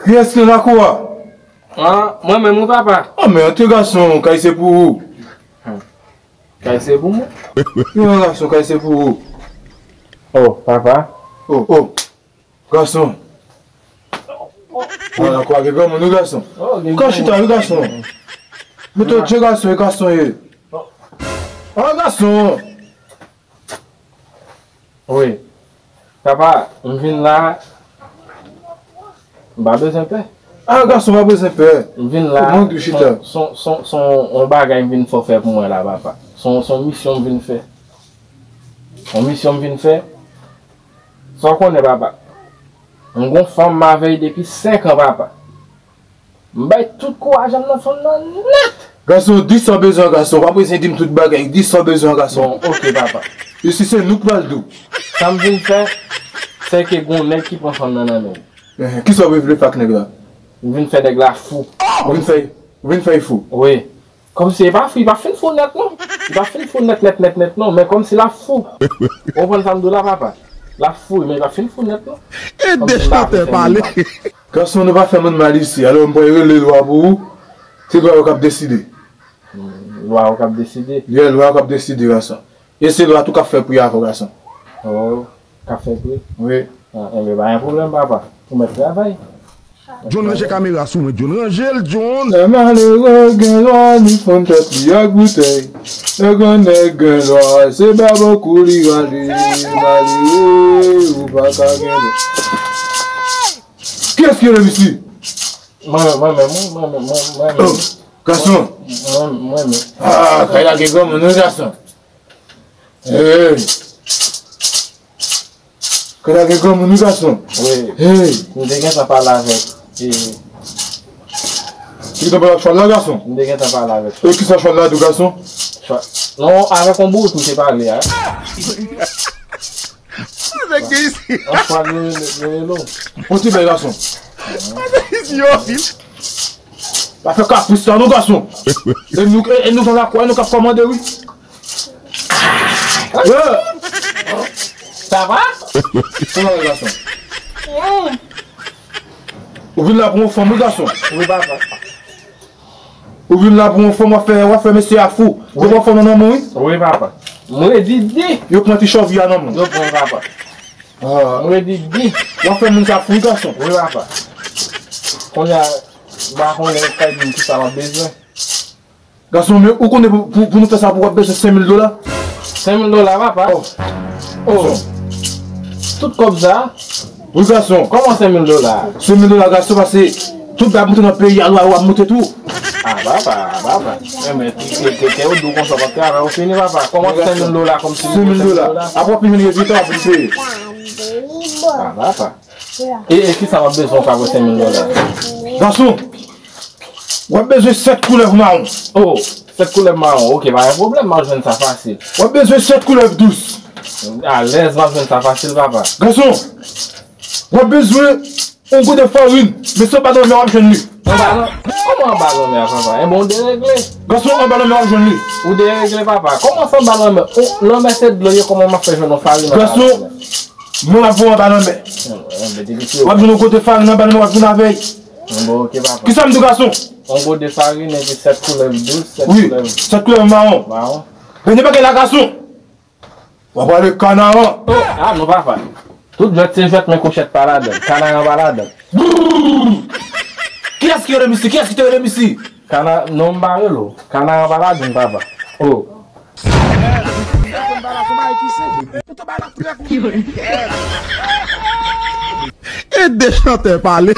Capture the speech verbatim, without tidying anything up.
Kiyès ki nan lakou a? Ah, mwen menm wi papa. Ah, men antre gason, kay se pou ou. Kay se pou mwen. Non, gason, kay se pou ou. Oh, papa. Oh, oh. Gason. Wala, kwa gen granmoun wi gason. Ou ka chita wi gason. Mete w dje gason, e gason ye. Ah, gason. Wi. Papa, m vin la. M pa bezwen pè. Ah, gason, pa bezwen pè. M vin la. Mwen tou chita. Son, son, son, son, yon bagay m vin fò fè pou mwen la, papa. Son, son misyon m vin fè. Yon misyon m vin fè. Sa w konnen, papa. M gon fanm m avè l depi senk an, papa. M bay tout kouraj m nan fanm nan nèt. Gason, di sa w bezwen, gason. Pa bezwen di m tout bagay. Di sa w bezwen, gason. Bon, ok, papa. E si se nou k pral di w. Sa m vin fè, se ke gon nèg ki pran fanm nan nan men m. Eh, kisa w vle fè ak nèg la? M vin fè nèg la fou. Ou vin fè, ou vin fè l fou? Wi. Kòmsi li pa fou, li pa fin fou nèt non. Li pa fin fou nèt, nèt, nèt, nèt non, men kòmsi l ap fou. Ou konprann sa m di w la, papa? L ap fou, men li pa fin fou nèt non. E de chantè pale. Gason, nou pa fè moun mal isi. Alò, m pral rele lwa pou ou. Se lwa yo k ap deside. Lwa yo k ap deside? Yeah, lwa yo k ap deside, gason. E se lwa tou k ap fè pri avè w, gason. Oh, k ap fè pri? Wi. Ah, enben, pa gen pwoblèm, papa. Ou mèt travay. John, ranje kamera sou mwen, John. Ranje l, John. Lè malere gen lwa, li fann tèt li ak boutèy. Lè grannèg gen lwa, se bab an kou li rale. Malere, ou pa ka gen lwa. Kiyès ki rele misye? Mwen, mwen menm, mwen, mwen, mwen, mwen menm. Oh, gason. Mwen, mwen menm. Ah, kay la gen granmoun, wi, gason. Hey! Kay la gen granmoun, wi, gason. Wi. Hey! M te gentan pale avèk, e, Ou te gentan pale ak chwal la, gason? M te gentan pale avèk. E kisa chwal la di w, gason? Chwal, non, avèk yon bout m te pale a. Sa nèg gen isi? Yon chwal yo rele, yo rele w. Yon ti bèl gason. Sa nèg isi yo vin. Pa fè kapris la non, gason. E nou, e, e nou nan lakou a, e nou k ap kòmande, wi. Sa va? Kòman w ye, gason? Ou vin la pou yon fanm, wi, gason. Wi, papa. Ou vin la pou yon fanm, w ap fè, w ap fè mesye a fou. Yo pran fanm nan nan men w, wi. Wi, papa. M redi di. Yo pran ti chòvi a nan men w. Yo pran, papa. Ah. M redi di. W ap fè moun sa fou, wi, gason. Wi, papa. Kounye a, m pa konnen, ou ka di m kisa m ap bezwen. Gason, men ou konnen pou, pou, pou nou fè sa, pou w ap bezwen senk mil dola? Senk mil dola, papa? Oh. Oh. Gason. Tout kòb sa? Wi, gason. Kòman senk mil dola? Senk mil dola, gason, paske tout bagay ap moute nan peyi a, lwa yo ap moute tou. Ah, papa, papa. Enben, ke, ke, ke ou di w konsa, w ap travay, ou fini, papa. Kòman senk mil dola, kòmsi senk mil dola? Apre w ap vin rezilta, w ap vin peye. Ah, papa. E, e kisa w ap bezwen w ka voye senk mil dola? Gason, w ap bezwen sèt koulèv mawon. Oh, sèt koulèv mawon. Ok, pa gen pwoblèm, m ap jwenn sa fasil. W ap bezwen sèt koulèv dous. Alèz, m ap jwenn sa fasil, papa. Gason, w ap bezwen yon gode farin, men se anba lanmè w ap jwenn li. Anba lan-, kòman anba lanmè a, papa? Enben, w deregle. Gason, anba lanmè w ap jwenn li. Ou deregle, papa. Kòman se anba lanmè? O, lanmè se dlo ye, kòman m ap fè jwenn yon farin anba lanmè? Gason, mwen m ap voye w anba lanmè. W ap jwenn yon kote farin anba lanmè, w ap vin avè l. Bon, ok, papa. Kisa m di w, gason? Yon gode farin epi sèt koulèv dous, sèt koulèv. Wi, sèt koulèv mawon. Mawon. Premye bagay la, gason. W ap rale kanaran. Oh, ah non, papa. Tout jwèt se jwèt, men kouchèt pa ladan l. Kanaran pa ladan l. Kiyès ki rele misye? Kiyès ki te rele misye? Kana-, non, m pa rele w. Kanaran pa ladan l, papa. Oh. E de chantè pale.